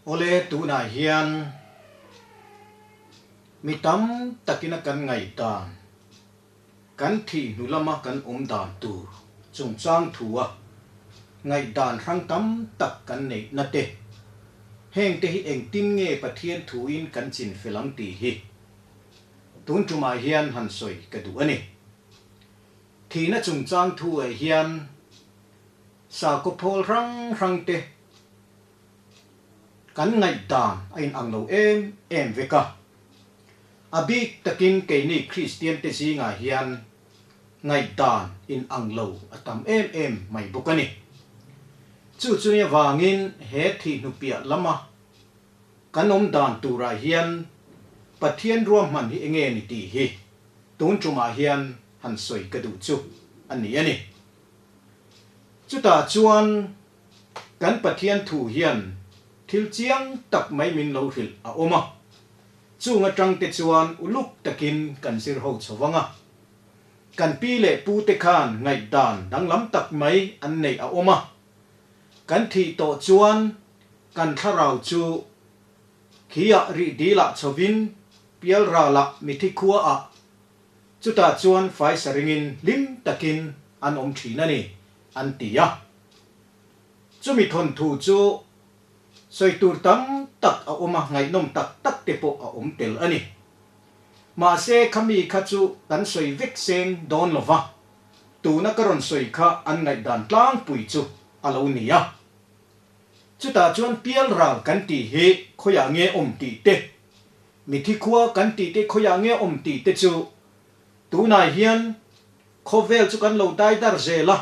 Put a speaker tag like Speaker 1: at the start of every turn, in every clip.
Speaker 1: Awle tunah hian mi tam takina kan ngaihdan, kan thih hnu lama kan awm dan tur chungchang thua ngaihdan hrang tam tak kan neihna te, hengte hi engtin nge Pathian thuin kan chinfel ang tih hi tun tumah hian han sawi ka duh a ni. Thihna chungchang thuah hian sakhaw phawl hrang hrang te kan ngaihdan a inang lo em em vek a. A bik takin keini Kristian te zingah hian ngaihdan inang lo a tam em em mai bawk a ni. Chu chuni avangin he thihnu piah lama kan awm dan turah hian Pathian ruahman hi enge ni tih hi tun tumah hian han sawi ka duh chu a ni a ni. Chutah chuan kan Pathian thu hian thil chiang tak mai min lo hrilh a awm a, chung atangte chuan uluk takin kan zir ho chho vang a. Kan pi leh pute khan ngaihdan danglam tak mai an neih a awm a, kan thih tawh chuan kan thlarau chu khiah rih dilah chhovin pialralah mithi khuaah Chutah chuan faisa ringin hlim takin an awm thin a ni, an ti a. Chumi thawnthu chu sawi tur tam tak a awm a, ngaihnawm tak tak te pawh a awm tel a ni. Mahse khami kha chu kan sawi vek seng dawn lo va, tuna ka rawn sawi kha an ngaihdan tlangpui chu a lo ni a. Chutah chuan pialral kan tih hi khawiah nge awm tih te, Mithi khua kan tih te khawiah nge awm tih te chu tunah hian khawvel chu kan lo dai dar zel a,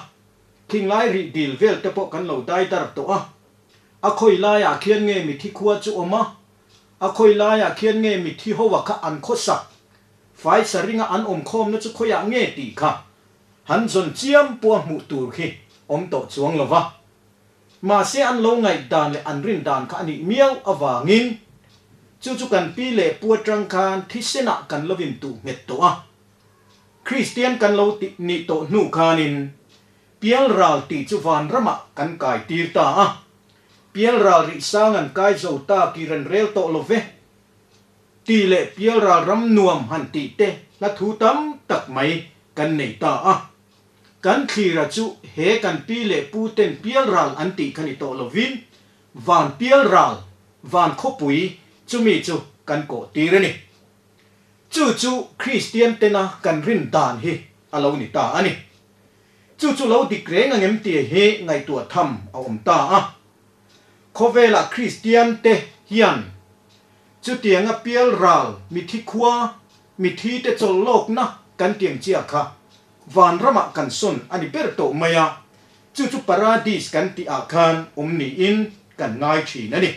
Speaker 1: thinglai rih dil vel te pawh kan lo dai dar tawh a, a khawi laiah khian nge mithi khua chu awm a, a khawi laiah khian nge mithi ho a kha an khawsak fai sa ringa an awm khawmna chu khawiah nge tih kha han zawn chiam pawh a hmuh tur khi awm tawh chuang lo va. Mahse an lo ngaihdan leh an rin dan kha a nih miau avangin chu chu kan pi leh pu atang khan thisenah kan lo intuh nghet tawh a. Kristian kan lo tih nih tawh hnu khanin Pialral tih chu vanramah kan kai tir ta a. Pialral rih sang an kai zo ta kir an rel tawh lo ve tih leh Pialral ram nuam han tih te hla thu tam tak mai kan nei ta a. Kan thlira chu he kan pi leh pu ten pialral an tih kha ni tawh lovin van pialral, van khawpui chumi chu kan kawh tir a ni. Chu chu Kristian tena kan rin dan hi a lo ni ta a ni. Chu chu lo dik reng angem tih hi ngaihtuah tham a awm ta a. Khawvelah Kristian te hian chutianga pialral mithi khua, mithi te chawlhlawkna kan tiang chiah kha Vanramah kan sawn a ni ber tawh mai a, chu chu Paradis kan tih ah khan awm niin kan ngai thin a ni.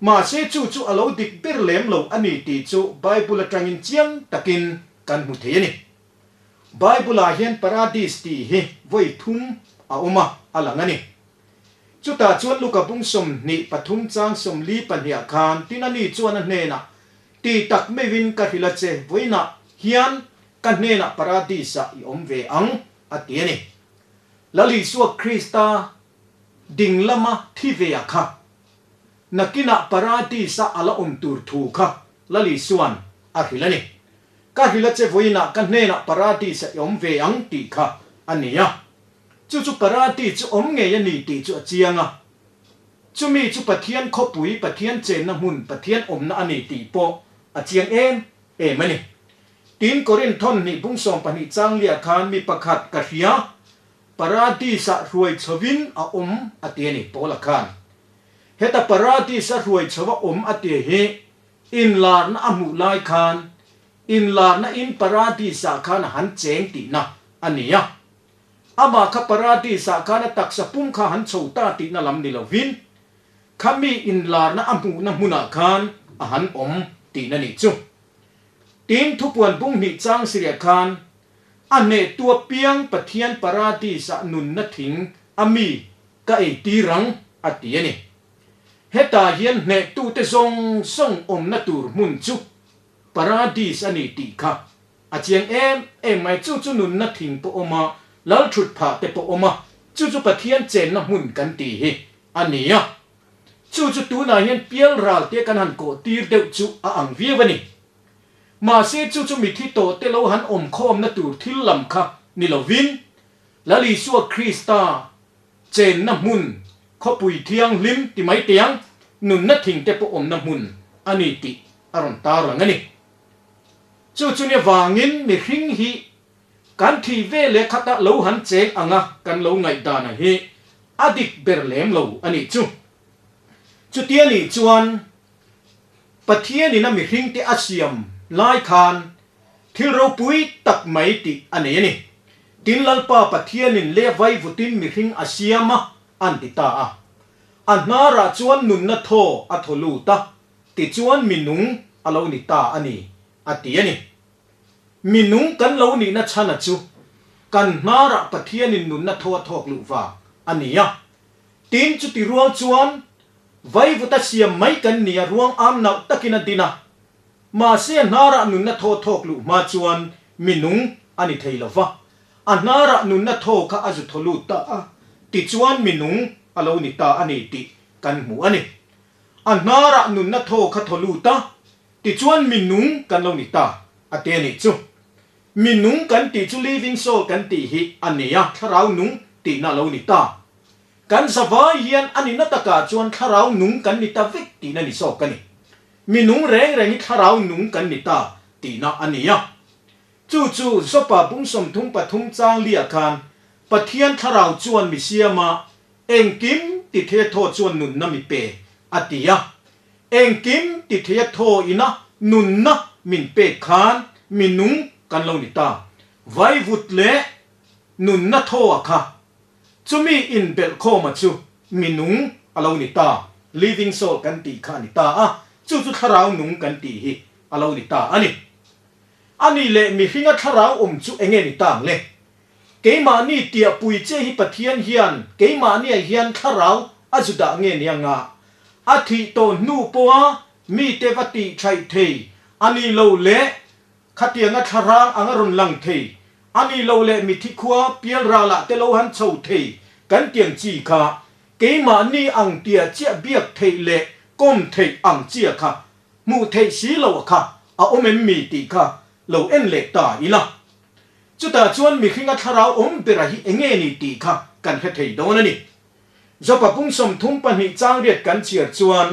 Speaker 1: Mahse chu chu a lo dik ber lem lo a ni tih chu Bible atangin chiang takin kan hmu thei a ni. Bible ah hian Paradis tih hi vawi thum a awm a, a lang a ni. Chutah chuan Luka bung 23 chang 42 ah khan tin a ni chuan a hnenah Ti tak meuhin ka hrilh a che, vawiinah hian ka hnenah Paradis-ah i awm ve ang, a ti a ni. Lal Isua Krista ding lama thi ve a kha, nakinah Paradis-a a la awm tur thu kha Lal Isua'n a hrilh a ni. Ka hrilh a che, vawiinah ka hnenah Paradis-ah i awm ve ang tih kha a ni a. Chu chu Paradis chu awm ngei a ni tih chu a chiang a. Chumi chu Pathian khawpui, Pathian chenna hmun, Pathian awmna a ni tih pawh a chiang em em a ni. Tin, Korinth thawnhnih bung 12 changlia khan mi pakhat ka hria, Paradis-ah hruai chhovin a awm a ti a ni, Paula khan. Heta Paradis-a hruai chho a awm a ti hi inlarna a hmuh lai khan inlarna in Paradis-ah khan a han cheng tihna a ni a. Amah kha Paradis-ah khan a taksa pum kha han chho ta tihna lam ni lovin, kha mi inlarna a hmuhna hmunah khan a han awm tihna nih chu. Tin, thupuan bung hnih chang siriah khan a hnehtu apiang Pathian Paradis-ah nunna thing a mi ka ei tir ang a ti a ni. Hetah hian hnehtute zawng zawng awmna tur hmun chu Paradis a ni tih kha A chiang em em mai, chu chu nunna thing pawh awm a, lal thut phah te pawh awm a, chu chu Pathian chenna hmun kan tih hi a ni a. Chu chu tunah hian pial ral te kan han kawh tir deuh chu a ang viau a ni. Mahse chu chu mithi tawh te lo han awm khawmna tur thil lam kha ni lovin, Lal Isua Krista chenna hmun, khawpui thianghlim ti mai teh ang, nunna thing te pawh awmna hmun a ni tih a rawn tarlang a ni. Chu chu nia vangin mihring hi Kan thih ve leh khatah lo han cheng anga kan lo ngaihdana hi a dik ber lem lo a nih chu. Chutia nih chuan Pathianin a mihringte a siam lai khan thil ropui tak mai tih a nei a ni. Tin Lalpa Pathianin le vaivutin mihring a siam a an ti ta a. A hnarah chuan nunna thaw a thaw lut a, tichuan minung a lo ni ta a ni a ti a ni. Mi nung kan lo nihna chhana chu kan hnarah Pathianin nunna tho a thawk luh vang a ni a. Tin, chuti rual chuan vaivuta siam mai kan ni a, ruang am nauh takin a din a. Mahse a hnarah nunna tho a thawk luh hma chuan mi nung a ni thei lo va. A hnarah nunna tho kha a zu thaw lut ta a, tichuan mi nung a lo ni ta a ni tih kan hmu a ni. A hnarah nunna tho kha thaw lut a, Tichuan mi nung kan lo ni ta a te nih chu. Mi nung kan tih chu living soul kan tih hi a ni a, thlarau nung tihna a lo ni ta. Kan zavai hian a nihna takah chuan thlarau nung kan ni ta vek tihna ni zawk a ni. Mi nung reng reng hi thlarau nung kan ni ta tihna a ni a. Chu chu Jopa bung 33 chang liah khan Pathian thlarau chuan mi siama engkim ti thei a thaw chuan nunna mi pe a ti a. Engkim ti thei a thaw ina nunna min pek khan mi nung kan lo ni ta. Vaivut leh nunna thaw a kha. Chumi inbelh khawma chu mi nung a lo ni ta. Living soul kan tih kha a ni ta a, chu chu thlarau nung kan tih hi a lo ni ta a ni. A nih leh mihringa thlarau awm chu enge ni ta ang le? Keimahni tiahpui che hi Pathian hian keimahniah hian thlarau a zu dah nge nia nga? A thih tawh hnu pawha mite va tih thaih thei a ni lo leh khatianga thlarang anga rawn lang thei a ni lo leh mithi khua pialralah te lo han chho thei kan tiang chi kha keimahni ang tia chiah biak theih leh kawm theih ang chia kha hmuh theih si lo a kha a awm em mi tih kha lo en leh ta ila. Chutah chuan mihringa thlarau awm bera hi enge ni tih kha kan hre thei dawn a ni. Jopa pung 32 chang riat kan chhiar chuan,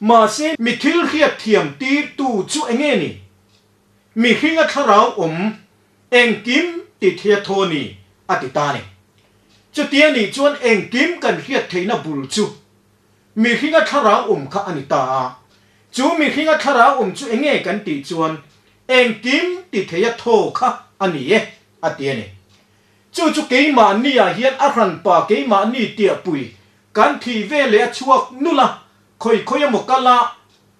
Speaker 1: Mahse mi thil hriat thiam tirtu chu enge ni? Mihringa thlarau awm engkim ti thia thaw ni a ti ta ni. Chutia nih chuan engkim kan hriat theihna bul chu mihringa thlarau awm kha a ni ta a. Chu mihringa thlarau awm chu enge kan tih chuan Engkim ti thei a thaw kha a ni e, a ti a ni. Chu chu keimahni-ah hian a hranpa keimahni tiahpui kan thih ve leh a chhuak nul a, khawi khawi emaw kal a,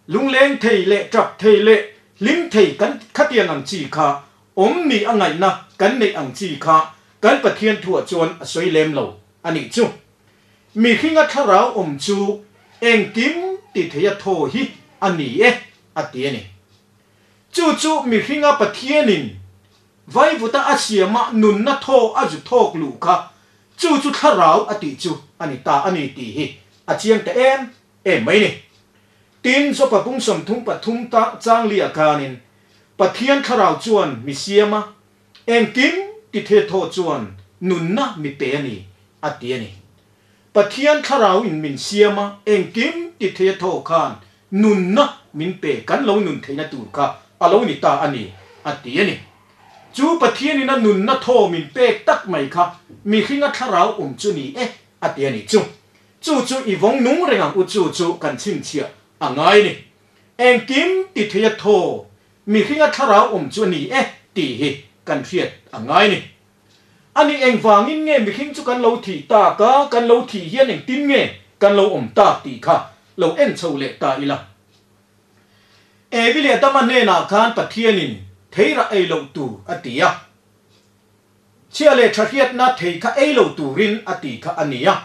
Speaker 1: lungleng thei leh tap thei leh hlim thei kan khatiang ang chi kha awm ni a ngaihna kan neih ang chi kha kan Pathian thuah chuan a sawi lem lo a nih chu. Mihringa thlarau awm chu engkim ti thei a thaw hi a ni e, a ti a ni. Chu chu mihringa Pathianin vaivuta a siama nunna thaw a zu thawk luh kha chu chu thlarau a tih chu a ni ta a ni tih hi a chiang ta em em mai ni. Tin, Jopa bung 33 ta changlia khanin Pathian thlarau chuan mi siama engkim ti the thaw chuan nunna mi pe a ni a ti a ni. Pathian thlarau in min siam a, engkim ti thei a thaw khan nunna min pe kan lo nun theihna tur kha a lo ni ta a ni, a ti a ni. Chu Pathian in a nunna thaw min pek tak mai kha mihringa thlarau awm chu ni e, a ti a ni. Chu chu chu i vawng nung reng ang u chu chu kan chhinchhiah a ngai a ni. Engkim ti thei a thaw mihringa thlarau awm chu a ni e tih hi kan hriat a ngai a ni. A nih engvangin nge mihring chu kan lo thih tak a, kan lo thih hian engtin nge kan lo awm tak tih kha lo en chho leh ta ila. Evi leh Adama hnenah khan Pathianin theirah ei loh tur a ti a. Chhia leh tha hriatna thei kha ei lo turin a ti kha a ni a.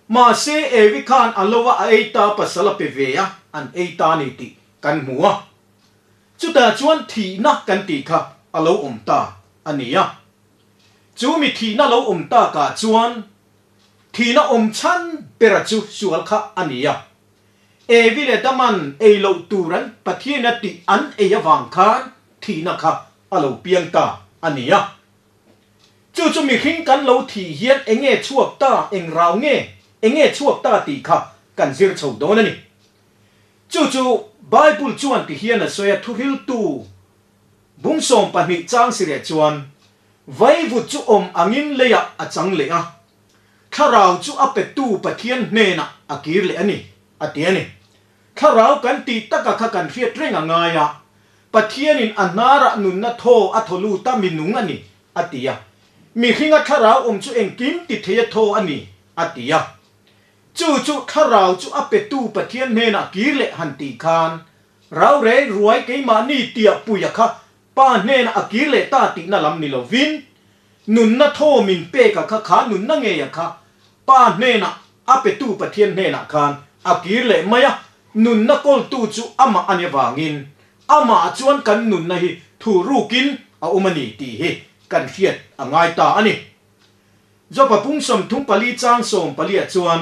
Speaker 1: Mahse Evi khan a lo a a ei ta pasal a pe ve a, an ei ta ni tih kan hmu a. Chutah chuan thihna kan tih kha a lo awm ta a ni a. Chu mi thihna lo awm takah chuan thihna awm chhan bera chu sual kha a ni a. Evi leh Adaman ei loh tur an Pathian a tih an ei avang khan thihna kha a lo piang ta a ni a. Chu chu mihring kan lo thih hian enge chhuak ta, eng rau nge, enge chhuak ta tih kha kan zir chho dawn a ni. Chu chu Bible chuan ti hian a sawi a, Thuhriltu bung 12 chang sireh chuan vaivut chu awm angin leiah a chang leh a, Thlarau chu a petu Pathian hnenah a kir leh a ni, a ti a ni. Thlarau kan tih taka kha kan hriat reng a ngai a, Pathianin a hnarah nunna thaw a thaw lut a, mi nung a ni, a ti a. Mihringa thlarau awm chu engkim ti thei a thaw a ni, a ti a. Chu chu thlarau chu a petu Pathian hnenah kir leh han tih khan, Rau rei ruai keimahni tiah puia kha Pa hnenah a kir leh ta tihna lam ni lovin, nunna thaw min pek a kha kha nunna ngei a kha Pa hnenah a petu Pathian hnenah khan a kir leh mai a, nunna kawltu chu amah a ni avangin amah chuan kan nunna hi thu rukin a awm a ni tih hi kan hriat a ngai ta a ni. Jopa pung 34 chang 14 ah chuan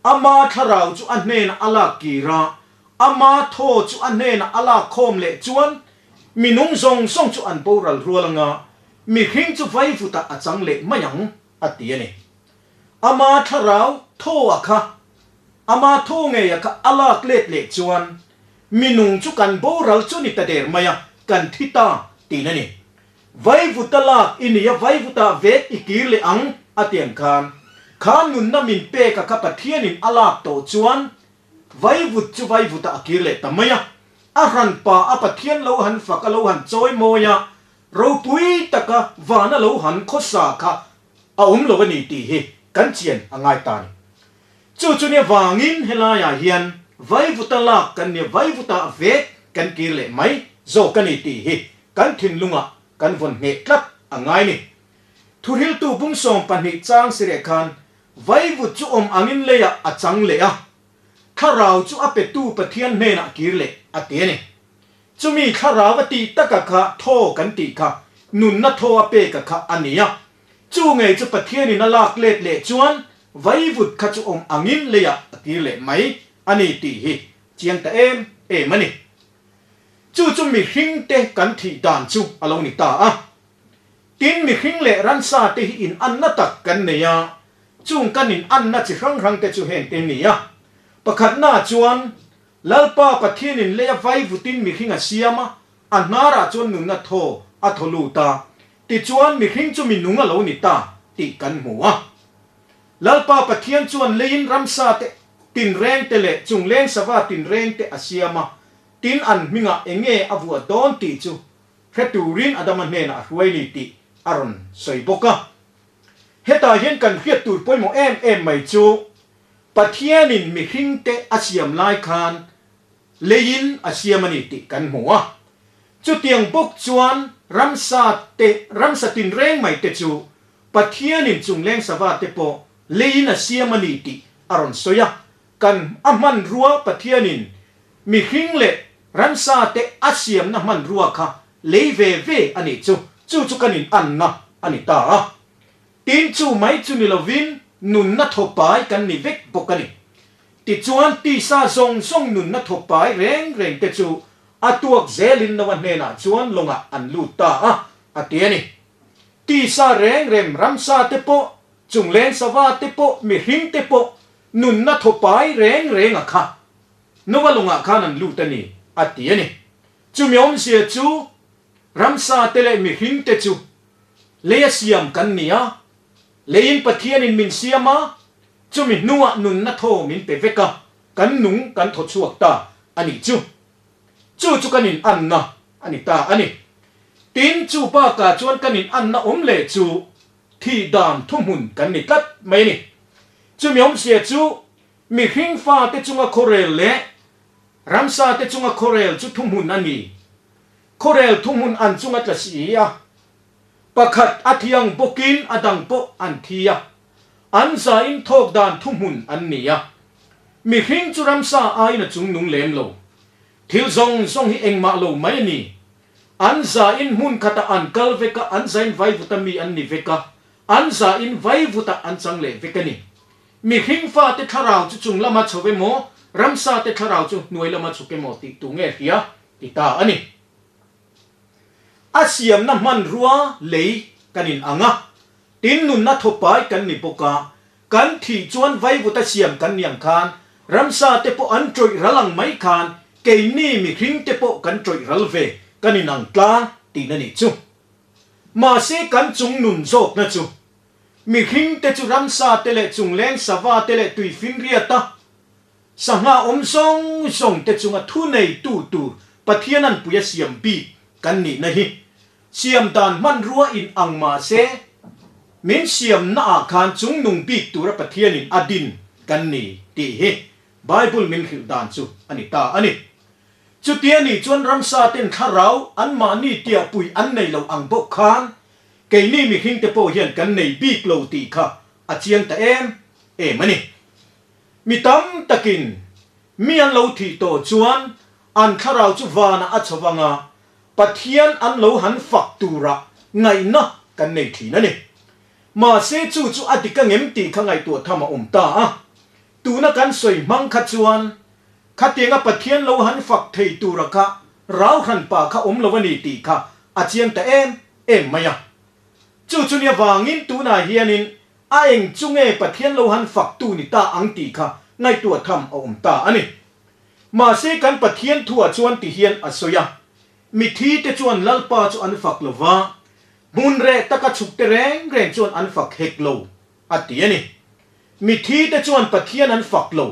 Speaker 1: ama thlarau chu a hnenah a lak kir a, Ama thaw chu a hnenah a lak khawm leh chuan mi nung zawng zawng chu an boral rual anga mihring chu vaivutah a chang leh mai ang, a ti a ni. Ama thlarau thaw a kha, ama thaw ngei a kha a lak let leh chuan mi nung chu kan boral chu ni ta der mai a, kan thi ta tiin a ni. Vaivuta lak i nia vaivutah vek i kir leh ang, a ti ang khan. Kha nunna min pek a kha Pathianin a lak tawh chuan Vaivut chu vaivutah a kir leh ta mai a, a hranpa a Pathian lo han fak a lo han chawi mawi a, ropui taka vana lo han khawsa kha a awm lo a ni tih hi kan chian a ngai ta a ni. Chu chu nia vangin helaiah hian vaivuta lak kan nia vaivutah vek kan kir leh mai zawk a ni tih hi kan thinlungah kan vawn ngheh tlat a ngai ni. Thuhriltu bung 12 chang sireh khan Vaivut chu awm angin leiah a chang leh a, thlarau chu a petu Pathian hnenah kir leh a ti a ni. Chumi thlarau a tih taka kha thaw kan tih kha nunna thaw a peka kha a ni a, chu ngei chu Pathianin a lak let leh chuan vaivut kha chu awm angin leiah a kir leh mai a ni tih hi chiang ta em em a ni. Chu chu mihringte kan thih dan chu a lo ni ta a. Tin, mihring leh ransa te hi in anna tak kan nei a, chung kan in anna chi hrang hrang te chu heng te ni a. Pakhatna chuan, Lalpa Pathianin lei a vai vutin mihring a siam a, a hnarah chuan nunna thaw a thaw lut a, tichuan mihring chu mi nung a lo ni ta tih kan hmu a. Lalpa Pathian chuan leiin ramsa te tinreng te leh chungleng sava tinreng te a siam a, tin an hmingah enge a vuah dawn tih chu Hre turin Adama hnenah a hruai ni tih a rawn sawi bawk a. Hetah hian kan hriat tur pawimawh em em mai chu Pathianin mihringte a siam lai khan leiin a siam a ni tih kan hmu a. Chutiang bawk chuan ramsa te, ramsa tinreng mai te chu Pathianin chungleng sava te pawh leiin a siam a ni tih a rawn sawi a. Kan a hmanrua Pathianin mihring leh ramsa te a siamna hmanrua kha lei ve ve a nih chu, chu chu kan in anna a ni ta a. Tin chu mai chu ni lovin nunna thawpai kan ni vek bawk a ni. Tichuan tisa zawng zawng nunna thawpai reng reng te chu a tuak zelin Noa hnenah chuan lawngah an lut ta a, a ti a ni. Tisa reng reng ramsa te pawh, chungleng sava te pawh, mihring te pawh Nunna thawpai reng reng a kha Nova lungah khan an lut a ni, a ti a ni. Chumi awmzia chu ramsa te leh mihring te chu lei a siam kan ni a, leiin Pathianin min siam a, chumi hnuah nunna thaw min pe vek a, kan nung kan thaw chhuak ta a nih chu. Chu chu kan inanna a ni ta a ni. Tin, chu bakah chuan kan inanna awm leh chu Thih dan thuhmun kan ni tlat mai a ni. Chumi awmzia chu mihring fate chunga khawrel leh ramsa te chunga khawrel chu thuhmun a ni. Khawrel thuhmun an chunga tla si a, pakhat a thiang bawkin a dang pawh an thi a, an zain thawk dan thuhmun an ni a. Mihring chu ramsa aiin a chungnung lem lo. Thil zawng zawng hi engmah lo mai a ni. An zain hmun khatah an kal vek a, an zain vaivuta mi an ni vek a, an zain vaivutah an chang leh vek a ni. Mihring fate thlarau chu chung lama chho emaw, Ramsa te thlarau chu hnuai lama chhuk emaw tih tu nge hria ti ta a ni. A siamna hmanrua lei kan in ang a, tin nunna thawpai kan ni bawk a, kan thih chuan vaivuta siam kan ni ang khan ramsa te pawh an tawih ral ang mai khan keini mihring te pawh kan tawih ral ve kan in ang tlang tihna nih chu. Mahse kan chung nun zawkna chu Mihring te chu ramsa te leh chungleng sava te leh tuifinriata sangha awm zawng zawng te chunga thuneitu tur Pathian anpui a siam bik kan nihna hi siam dan hmanrua in ang mahse min siamna ah khan chungnung bik tura Pathianin a din kan ni tih hi Bible min hrilh dan chu a ni ta a ni. Chutia nih chuan ramsa ten thlarau anmahni tiahpui an nei lo ang bawk khan Keini mihringte pawh hian kan nei bik lo tih kha a chiang ta em em a ni. Mi tam takin mi an lo thih tawh chuan an thlarau chu vanah a chho vang a, Pathian an lo han fak turah ngaihna kan nei thin a ni. Mahse chu chu a dik angem tih kha ngaihtuah tham a awm ta a. Tuna kan sawi hmang kha chuan khatianga Pathian lo han fak thei tura kha rau hranpa kha awm lo a ni tih kha a chiang ta em em mai a. Chu chu nia vangin tunah hianin a eng chu nge Pathian lo han faktu ni ta ang tih kha ngaihtuah tham a awm ta a ni. Mahse kan Pathian thuah chuan ti hian a sawi a, Mithi te chuan Lalpa chu an fak lo va, hmun reh taka chhuk te reng reng chuan an fak hek lo, a ti a ni. Mithi te chuan Pathian an fak lo,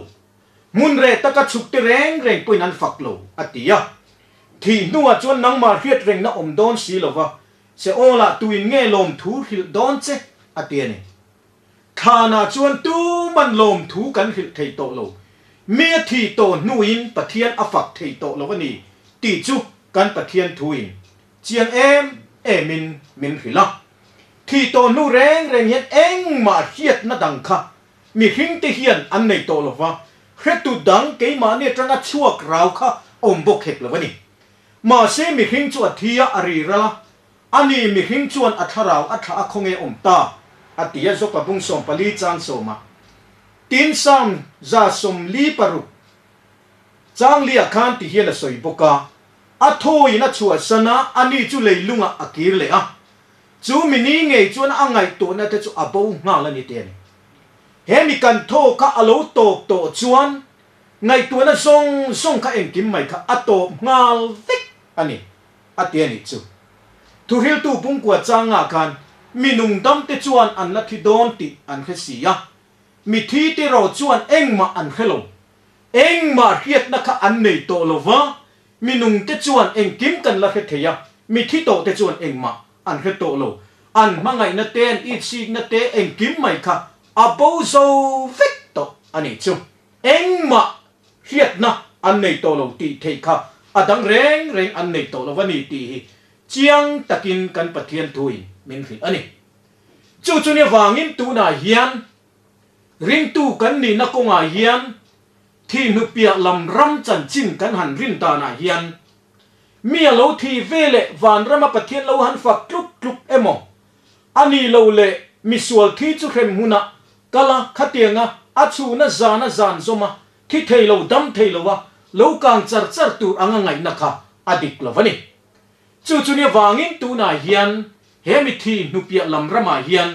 Speaker 1: hmun reh taka chhuk te reng reng pawhin an fak lo, a ti a. Thih hnuah chuan nangmah hriat rengna awm dawn si lova, Seolah tuin nge lawmthu hrilh dawn che? a ti a ni. Thlanah chuan tuman lawmthu kan hrilh thei tawh lo. Mi a thih tawh hnuin Pathian a fak thei tawh lo a ni tih chu kan Pathian thuin chiang em emin min hrilh a. Thih tawh hnu reng reng hian engmah hriatna dang kha mihringte hian an nei tawh lo va, hretu dang keimahni atanga chhuak rau kha awm bawk hek lo a ni. Mahse mihring chu a thi a, a ri ral a, ani mihring chuan a thlarau a thlah a khawnge awm ta, a ti a, Jopa bung 14 chang sawma tin Psalm 46 chang liah khan ti hian a sawi bawk a, A thawiin a chhuahsan a, ani chu leilungah a kir leh a, Chu mi ni ngei chuan a ngaihtuahna te chu a bo nghal a ni te a ni. He mi kan thaw kha a lo tawp tawh chuan ngaihtuahna zawng zawng kha engkim mai kha a tawp nghal vek a ni, a ti a nih chu. Thuhriltu pungkua changah khan mi nungdam te chuan an la thi dawn tih an hre si a, mi thi te ro chuan engmah an hre lo. Engmah hriatna kha an nei tawh lo va, Mi nungte chuan engkim kan la hre thei a, mi thi tawhte chuan engmah an hre tawh lo. An hmangaihna te, an itsikna te, engkim mai kha a bo zo vek tawh a nih chu. Engmah hriatna an nei tawh lo tih theih kha a dang reng reng an nei tawh lo a ni tih hi chiang takin kan Pathian thuin min hrilh a ni. Chu chu ni avangin tunah hian ringtu kan nihna kawngah hian Thih hnupiah lam ram chanchin kan han rin danah hian mi a lo thih ve leh vanrama Pathian lo han fak tluk tluk emaw a nih loh leh misual thi chu hrem hunah kal a khatianga a chhuna zana zan zawm a thi thei lo dam thei lo a lo kang char char tur anga ngaihna kha a dik lo a ni. Chu chu nia vangin tunah hian he mithi hnupiah lam ramah hian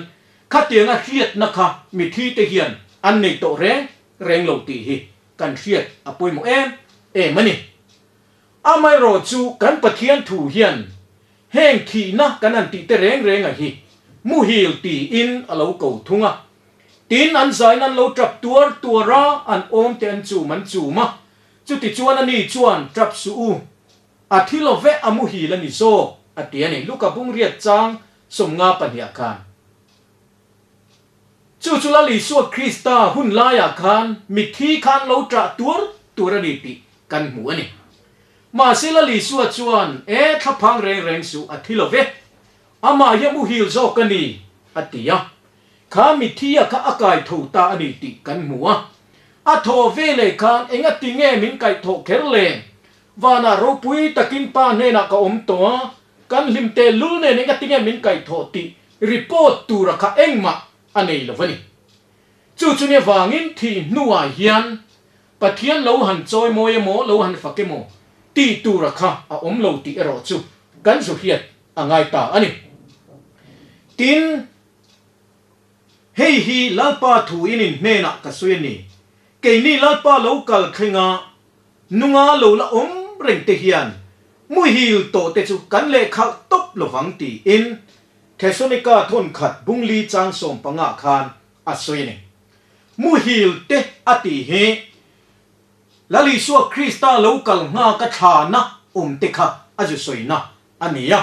Speaker 1: khatianga hriatna kha mithi te hian an nei tawh reng reng lo tih hi kan hriat a pawimawh em em a ni. Amaherawh chu kan Pathian thu hian heng thihna kan han tih te reng renga hi muhil tiin a lo ko thung a. Tin, an zain an lo tap tuar tuar a, an awm te an chum an chum a. Chutichuan ani chuan tap suh u, a thi lo ve a muhil a ni zawk a ti a ni. Luka bungriat chang 52 ah khan. Chu chu Lal Isua Krista hun laiah khan mitthi khan lo ṭah tuar tur a ni tih kan hmu a ni. Mahse Lal Isua chuan, E, thlaphang reng reng suh, a thi lo ve. Amah hi a muhil zawk a ni, a ti a. Kha mitthia kha a kai tho ta a ni tih kan hmu a. A thaw veleh khan engati nge min kaihthawh kher le? Vanah ropui takin Pa hnenah ka awm tawh a, Kan hlim teh lul nen engati nge min kaihthawh tih report tura kha engmah a nei lo a ni. Chu chu nia vangin thih hnuah hian Pathian lo han chawimawi emaw, lo han fak emaw tih tura kha a awm lo tih erawh chu kan zu hriat a ngai ta a ni. Tin, hei hi Lalpa thu in in hnenah ka sawi a ni, keini Lalpa lo kal thlenga nunga lo la awm reng te hian muhil tawh te chu kan lehkhalh tawp lovang tiin Thesalonika thawnkhat bungli chang 15 khan a sawi a ni. Muhil te a tih hi Lal Isua Krista lo kal nghak a thlana awm te kha a zu sawina a ni a.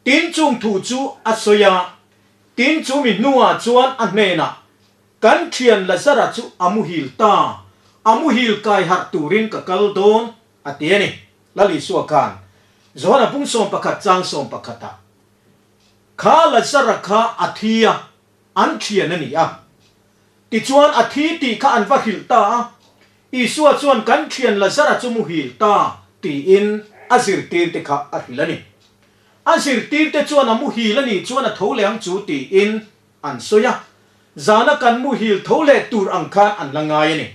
Speaker 1: Tin chung thu chu a sawi a, tin chu mi hnuah chuan a hnenah, Kan thian Lazara chu a muhil ta, a muhil kai harh turin ka kal dawn, a ti a ni. Lal Isua khan Johana pung 11 chang 11 ah, Kha Lazara kha a thi a, an thian a ni a. Tichuan a thi tih kha an va hrilh ta a, Isua chuan kan thian Lazara chu muhil ta tiin a zirtirte kha a hrilh a ni. A zirtirte chuan a muhil a nih chuan a tho leh ang chu tiin an sawi a, zana kan muhil tho leh tur ang khan an la ngai a ni.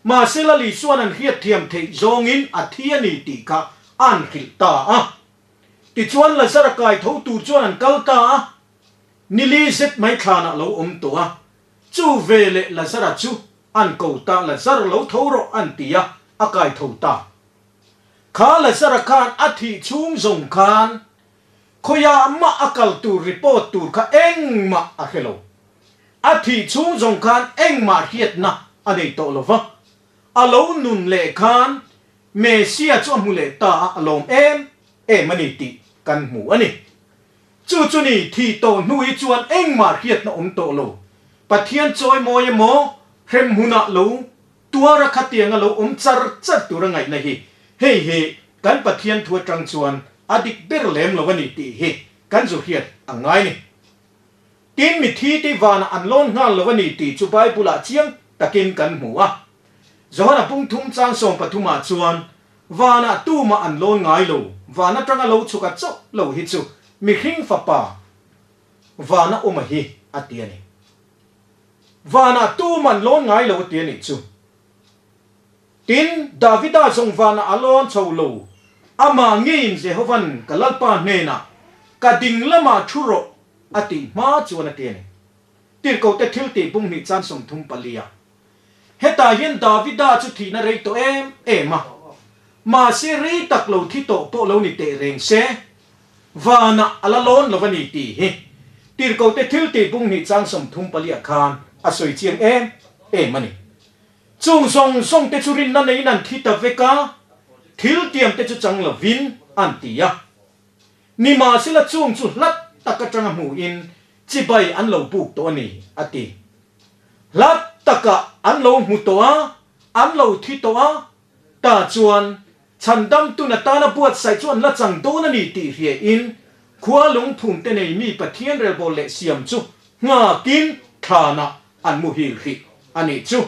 Speaker 1: Mahse Lal Isua'n an hriatthiam theih zawngin a thi a ni tih kha an hrilh ta a. Tichuan Lazara kai tho tur chuan an kal ta a, Nili zet mai thlanah lo awm tawh a, chu ve leh Lazara chu an ko ta, Lazar lo tho rawh an ti a, a kai tho ta. Kha Lazara khan a thih chhung zawng khan khawiah mah a kal tur report tur kha engmah a hre lo. A thih chhung zawng khan engmah hriatna a nei tawh lo va, a lo nun leh khan Messia chu a hmu leh ta a, a lawm em em a ni tih kan hmu a ni. Chu chu ni, thih tawh hnu hi chuan engmah hriatna awm tawh lo. Pathian chawimawi emaw, hrem hunah lo tuara khatianga lo awm char char tura ngaihna hi hei hi kan Pathian thu atang chuan a dik ber lem lo a ni tih hi kan zu hriat a ngai ni. Tin, mithi te vanah an lawn nghal lo a ni tih chu Bible-ah chiang takin kan hmu a. Johana pungthum chang 13 ah chuan Vanah tumah an lawn ngai lo, van atanga lo chhuk a chauh lo hi chu mihring fapa vana awm a hi a ti a ni. Vanah tumah an lawn ngai lo a ti a nih chu. Tin, Davida zawng vanah a lawn chho lo, amah ngeiin Jehovan ka Lalpa hnenah ka ding lamah thu rawh a tih hma chuan a ti a ni. Tirhkohte thil tih pung hnih chan 34 ah. Hetah hian Davida chu thihna rei tawh em em a, mahse rei tak lo thi tawh pawh lo ni teh reng se, vanah a la lawn lo a ni tih hi Tirhkohte thil tih bung hnih chang 34 ah khan a sawi chiang em em a ni. Chung zawng zawng te chu rinna neiin an thi ta vek a, thil tiam te chu chang lovin an ti a. Nimahsela chung chu hlat tak atanga hmuhin chibai an lo buk tawh a ni, a ti. Hlat takah an lo hmu tawh a, an lo thi tawh a, ta chuan chhandamtun atana buatsaih chu an la chang dawn a ni tih hriain khua lungphum te nei mi Pathian relbawl leh siam chu nghakin thlanah an muhil hrih a nih chu.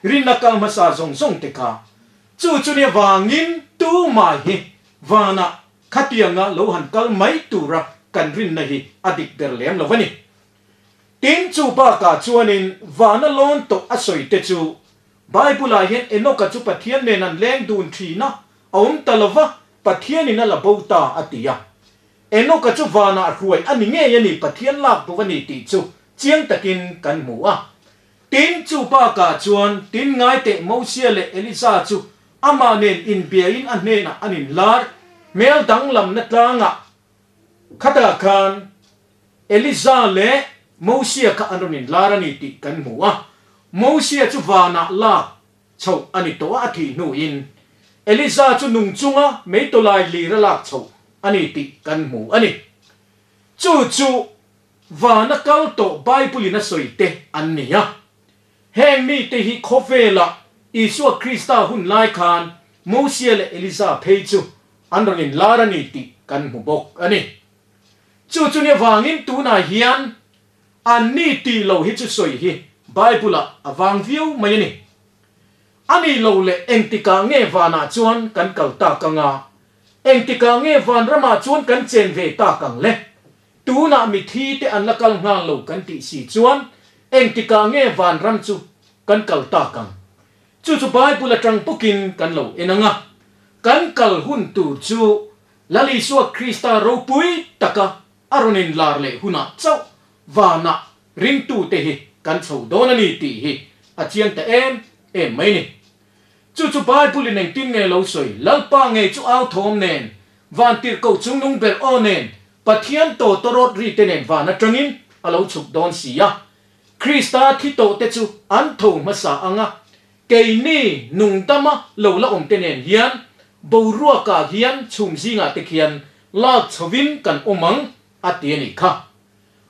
Speaker 1: Rinna kal hmasa zawng zawng te kha chu chu nia vangin tumah hi vanah khatianga lo han kal mai tura kan rinna hi a dik ber lem lo a ni. Tin, chu bakah chuanin vana lawn tawh a sawi te chu Bible-ah hian Enoch-a chu Pathian nen an leng dun thin a, a awm ta lo va, Pathianin a la bo ta a ti a. Enoch-a chu vanah hruai a ni ngei a ni, Pathian lak bo a ni tih chu chiang takin kan hmu a. Tin, chu bakah chuan tin ngai teh Mosia leh Elija chu amah nen inbiain a hnenah an inlar hmel danglamna tlangah Khatah khan Eliza leh Mosia kha an rawn inlar a ni tih kan hmu a. Mosia chu vanah lak chhoh a ni tawh a, a thih hnuin Eliza chu nung chunga meitawlai lir a lak chhoh a ni tih kan hmu a ni. Chu chu vana kal tawh Bible-in a sawi te an ni a. Heng mite hi khawvelah Isua Krista hun lai khan Mosia leh Eliza phei chu an rawn inlar a ni tih kan hmu bawk a ni. Chu chu ni avangin tunah hian an ni tih lo hi chu sawi hi Bible-ah a vang viau mai a ni. A nih lo leh engtikah nge vanah chuan kan kal tak ang a, engtikah nge vanramah chuan kan chen ve tak ang le? Tunah mithi te an la kal nghal lo kan tih si chuan engtikah nge vanram chu kan kal tak ang? Chu chu Bible atang bawkin kan lo en ang a, kan kal hun tur chu Lal Isua Krista ropui taka a rawn inlar leh hunah chauh vanah ringtute hi kan chho dawn a ni tih hi a chiang ta em em mai ni. Chu chu Bible in engtin nge lo sawi, Lalpa ngei chu au thawm nen, van tirhkoh chungnung ber aw nen, Pathian tawtawrawt ri te nen van atangin a lo chhuk dawn si a. Krista thi tawh te chu an tho hmasa ang a, keini nungdama lo la awm te nen hian boruakah hian chhum zingah te khian lak chhovin kan awm ang a ti a nih kha.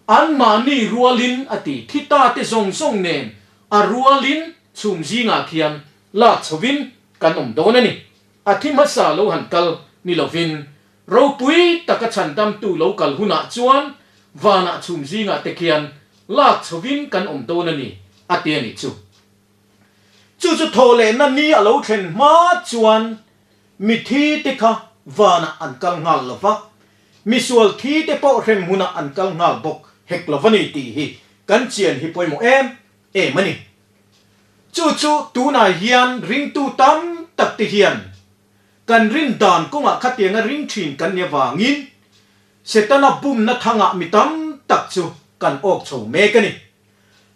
Speaker 1: Anmahni rualin a ti, thi ta te zawng zawng nen a rualin chhum zingah khian lak chhovin kan awm dawn a ni. A thi hmasa lo han kal ni lovin ropui taka chhandamtu lo kal hunah chuan vanah chhum zingah te khian lak chhovin kan awm dawn a ni a ti a nih chu. Chu chu thaw lehna ni a lo thlen hma chuan mithi te kha vanah an kal nghal lo va, misual thi te pawh hrem hunah an kal nghal bawk hek lo va ni tih hi kan chian hi pawimawh em em a ni. Chu chu tunah hian ringtu tam tak te hian kan rin dan kawngah khatianga ring thin kan ni avangin Setana bumna thangah mi tam tak chu kan awk chho mek a ni.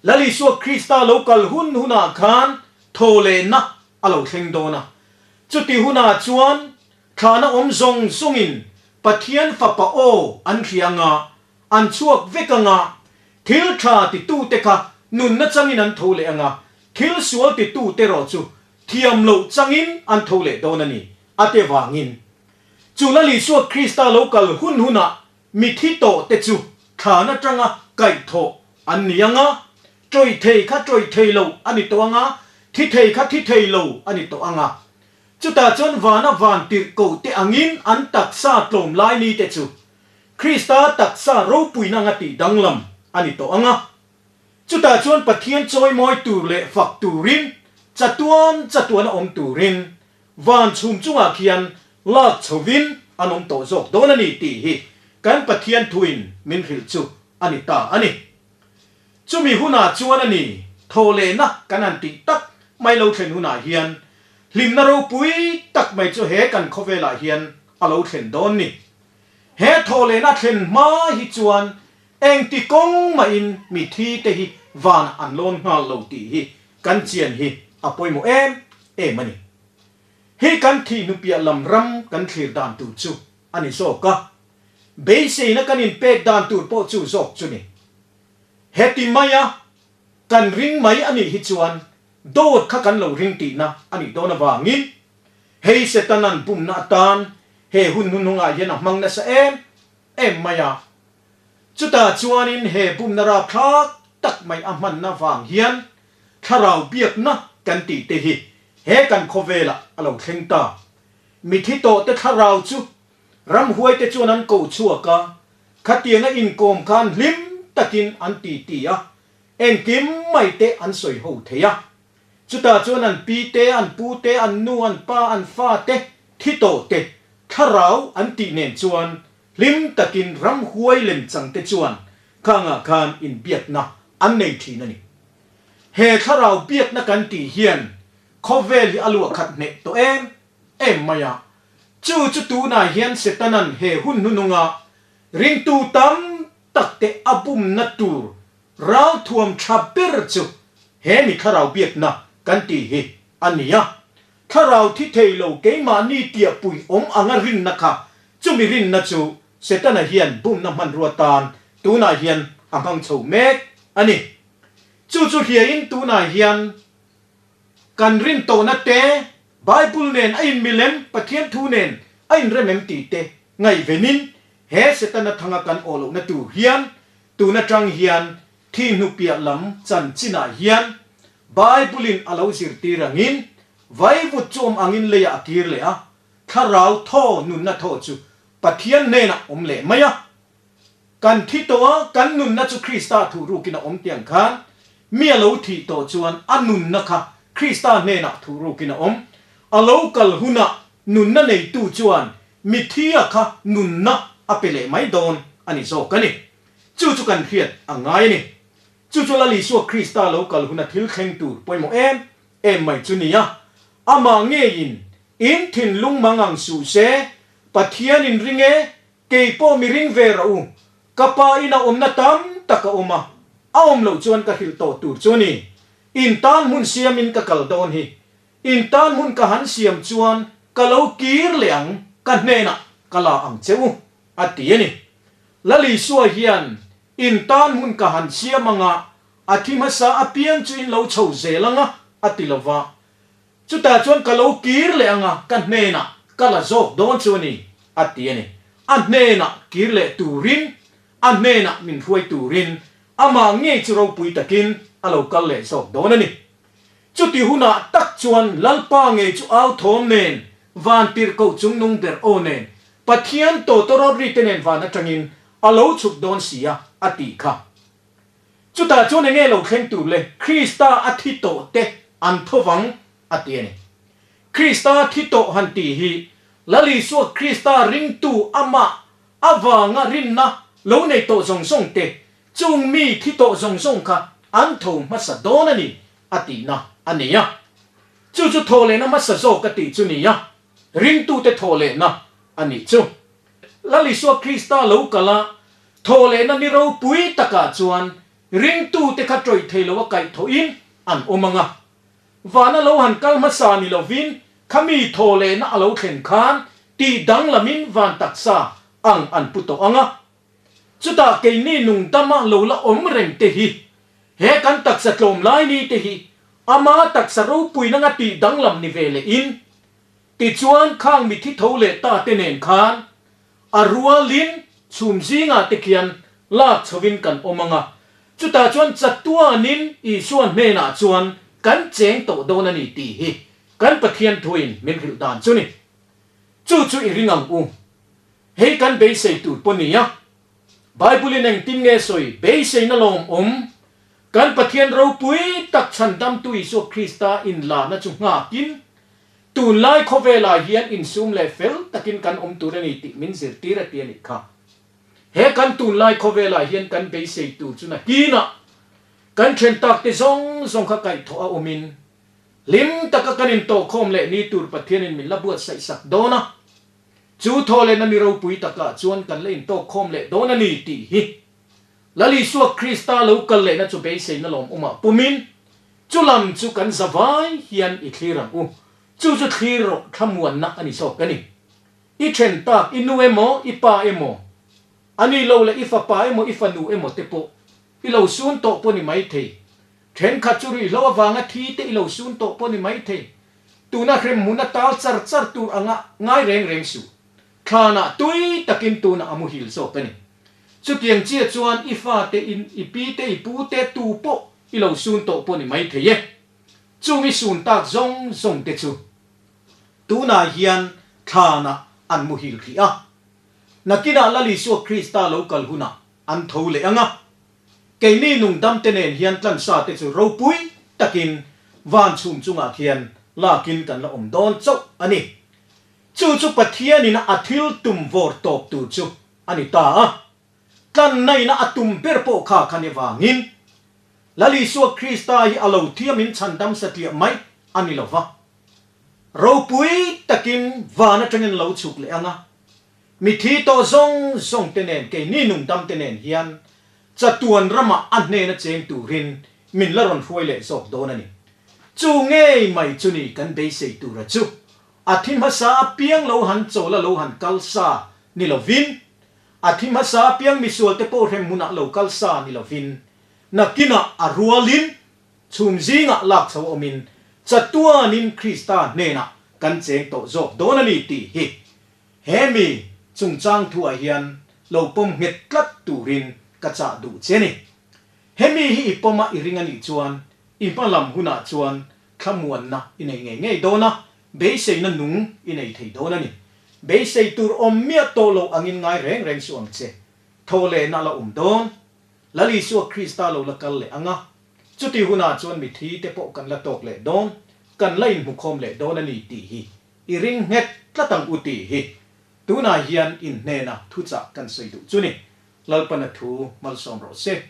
Speaker 1: Lal Isua Krista lo kal hun hunah khan thaw lehna a lo thleng dawn a. Chuti hunah chuan thlana awm zawng zawngin Pathian Fapa aw an hria anga, an chhuak vek anga, thil tha titute kha nunna changin an tho leh anga, thil sual titute erawh chu thiam loh changin an tho leh dawn a ni, a ti avangin. Chu Lal Isua Krista lo kal hun hunah Mithi tawh te chu thlan atanga kaihthawh an ni ang a, ṭawih thei kha ṭawih thei lo a ni tawh ang a, thi thei kha thi thei lo a ni tawh ang a. Chutah chuan vana van tirh koh te angin an taksa tlawm lai ni te chu Krista taksa ropuina anga tih danglam a ni tawh ang a. Chutah chuan Pathian chawimawi tur leh fak turin, chatuan chatuan a awm turin Van chhum chungah khian lak chhovin an awm tawh zawk dawn a ni tih hi kan Pathian thuin min hrilh chu a ni ta a ni. Chumi hunah chuan a ni thawhlehna kan han tih tak mai lo thlen hunah hian hlimna ropui tak mai chu he kan khawvelah hian a lo thlen dawn ni. He thawhlehna thlen hma hi chuan engti kawng mahin mithi te hi vanah an lawn nghal lo tih hi kan chian hi a pawimawh em em a ni. Hei kan thih hnupiah lam ram kan thlir dan tur chu a ni zawk a, beiseina kan inpek dan tur pawh chu zawk chu ni. Heti maia kan ring mai a nih hi chuan dawt kha kan lo ring tihna a nih dawn avangin hei Setanan bumna atan he hun hnuhnungah hian a hmang nasa em em mai a. Chutah chuanin he bumna rapthlak tak mai a hmanna vang hian Thlarau biakna kan tih te hi he kan khawvelah a lo thleng ta. Mithi tawh te thlarau chu ramhuai te chuan an koh chhuak a, khatianga inkawm khan hlim takin an ti ti a, engkim mai te an sawi ho thei a. Chutah chuan an pi te, an pu te, an nu, an pa, an fa te, thi tawh te thlarau an tih nen chuan hlim takin ramhuai lemchang te chuan khangah khan inbiakna an nei thin a ni. He thlarau biakna kan tih hian khawvel hi a luah khat hneh tawh em em mai a, chu chu tunah hian Setanan he hun hnununga ringtu tam tak te a bumna tur ralthuam tha ber chu he mi thlarau biakna kan tih hi a ni a. Thlarau thi thei lo keimahni tiahpui awm anga rinna kha chumi rinna chu Setana hian bumna hmanrua tan tunah hian a hmang chho mek a ni. Chu chu hliain tunah hian kan rin tawhna te, Bible nen a inmilem, Pathian thu nen a inrem em tih te ngaihvenin he Setana thanga kan awh lohna tur hian tun atang hian thi hnupiah lam chanchinah hian Bible-in a lo zirtir angin vaivut chu awm angin leiah a kir leh a, thlarau thaw nunna thaw chu Pathian hnenah awm leh mai a. Kan thi tawh a, kan nunna chu Krista thuhrukin a awm tiang khan, mi a lo thih tawh chuan a nunna kha Krista hnenah thuhrukin a awm. A lo kal hunah nunna neitu chuan mithia kha nunna a pe leh mai dawn a ni zawk a ni. Chu chu kan hriat a ngai a ni. Chu chu Lal Isua Krista lo kal huna thil thleng tur pawimawh em? em mai chu nia. Amah ngeiin in thinlung mangang suh se, Pathian in ring e, kei pawh mi ring ve rawh u, ka pa in a awmna tam tak a awm a, a awm loh chuan ka hrilh tawh tur chu a ni. In tan hmun siamin ka kal dawn hi. In tan hmun ka han siam chuan ka lo kir leh ang, ka hnenah ka la ang che u, a ti a ni. Lal Isua hian in tan hmun ka han siam anga a thi hmasa apiang chu in lo chho zel anga a ti lo va. Chutah chuan ka lo kir leh anga ka hnenah ka la zawk dawn chu a ni, a ti a ni. A hnenah kir leh turin, a hnenah min hruai turin amah ngei chu ropui takin a lo kal leh zawk dawn a ni. Chuti hunah tak chuan Lalpa ngei chu au thawm nen, van tirhkoh chungnung ber aw nen, Pathian tawtawrawt ri te nen van atangin a lo chhuk dawn si a, a tih kha. Chutah chuan enge lo thleng tur le Krista a thi tawh te an tho vang, a ti a ni. Krista thi tawh han tih hi Lal Isua Krista ringtu amah avanga rinna lo nei tawh zawng zawng te, chung mi thi tawh zawng zawng kha an tho hmasa dawn a ni, a tihna a ni a. Chu chu thawhlehna hmasa zawk a tih chu ni a, ringtute thawhlehna a nih chu. Lal Isua Krista lo kal a, thawhlehna ni ropui takah chuan ringtute kha tawih thei lo a kaih thawhin an awm ang a. Vana lo han kal hmasa ni lovin khami thawhlehna a lo thlen khan tih danglamin van taksa ang an pu tawh ang a. Chutah keini nungdama lo la awm reng te hi, he kan taksa tlawm lai ni te hi ama taksa ropuina nga tih danglam ni ve leh in, tichuan khang mithi tho leh ta te nen khan a rualin chhum zingah te khian lak chhovin kan awm ang a, chutah chuan chatuanin Isua hnenah chuan kan cheng tawh dawn a ni tih hi kan Pathian thuin min hrilh dan chu ni. Chu chu i ring ang u. Hei kan beisei tur pawh nia. Bible-in engtin nge sawi beiseina lawmawm? Kan Pathian ropui tak chhandamtu Isua Krista inlahna chu nghakin, tunlai khawvelah hian insum leh fel takin kan awm tur a ni tih min zirtir a ti a nih kha. He kan tunlai khawvelah hian kan beisei tur chu nakinah kan then takte zawng zawng kha kaihthawh a awmin, hlim taka kan intawhkhawm leh ni tur Pathianin min la buatsaih sak dawn a. Chu thawhlehna mi ropui takah chuan kan la intawkkhawm leh dawn a ni tih hi Lal Isua Krista lo kal lehna chu beiseina lawmawmah pumin chu lam chu kan zavai hian i thlir ang u. Chu chu thlir rawh thlamuanna a ni zawk a ni. I then tak i nu emaw i pa emaw a ni lo leh i fapa emaw i fanu emaw te pawh i lo sun tawh pawh ni maithei. Thenkhat chu ruihhlo avanga thi te i lo sun tawh pawh ni maithei. Tuna hremhmun a tal char char tur anga ngai reng reng suh. Thlanah tui takin tunah a muhil zawk a ni. Chutiang chiah chuan i fate in i pi te i pu te tu pawh i lo sun tawh pawh ni mai thei e. Chung i sun tak zawng zawng te chu tunah hian thlanah an muhil hrih a. Nakinah Lal Isua Krista lo kal hunah an tho leh ang a. Keini nungdam te nen hian tlansa te chu ropui takin van chhum chungah khian lakin kan la awm dawn chauh a ni. Chu chu Pathianin a thil tum vawr tawp tur chu a ni ta a. Tlannaina a tum ber pawh kha khan avangin Lal Isua Krista hi a lo thiamin chhandam satliah mai a ni lo va. Ropui takin van atangin lo chhuk leh ang a. Mithi tawh zawng zawng te nen keini nungdam te nen hian chatuan ramah a hnena cheng turin min la rawn hruai leh zawk dawn a ni. Chu ngei mai chu ni kan beisei tura chu a thi hmasa apiang lo han chawl a lo han kal sa ni lovin, a thi hmasa apiang misual te pawh hrem hmunah lo kal sa ni lovin, nakinah a rualin chhum zingah lak chho awmin chatuanin Krista hnenah kan cheng tawh zawk dawn a ni tih hi He mi chungchang thuah hian lo pawm nghet tlat turin ka chah duh che ni. He mi hi i pawm a i ring a nih chuan i hma lam hunah chuan thlamuanna i nei ngei ngei dawn a, beiseina nung i nei thei dawn a ni. Beisei tur awm miah tawh lo angin ngai reng reng suh ang che. Thaw lehna la awm dawn. Lal Isua Krista lo la kal leh ang a, chuti hunah chuan mithi te pawh kan la tawk leh dawn, kan la inhmukhawm leh dawn a ni tih hi I ring nghet tlat ang u tih hi tunah hian in hnena thuchah kan sawi duh chu ni. Lalpana thu malsawm rawh se.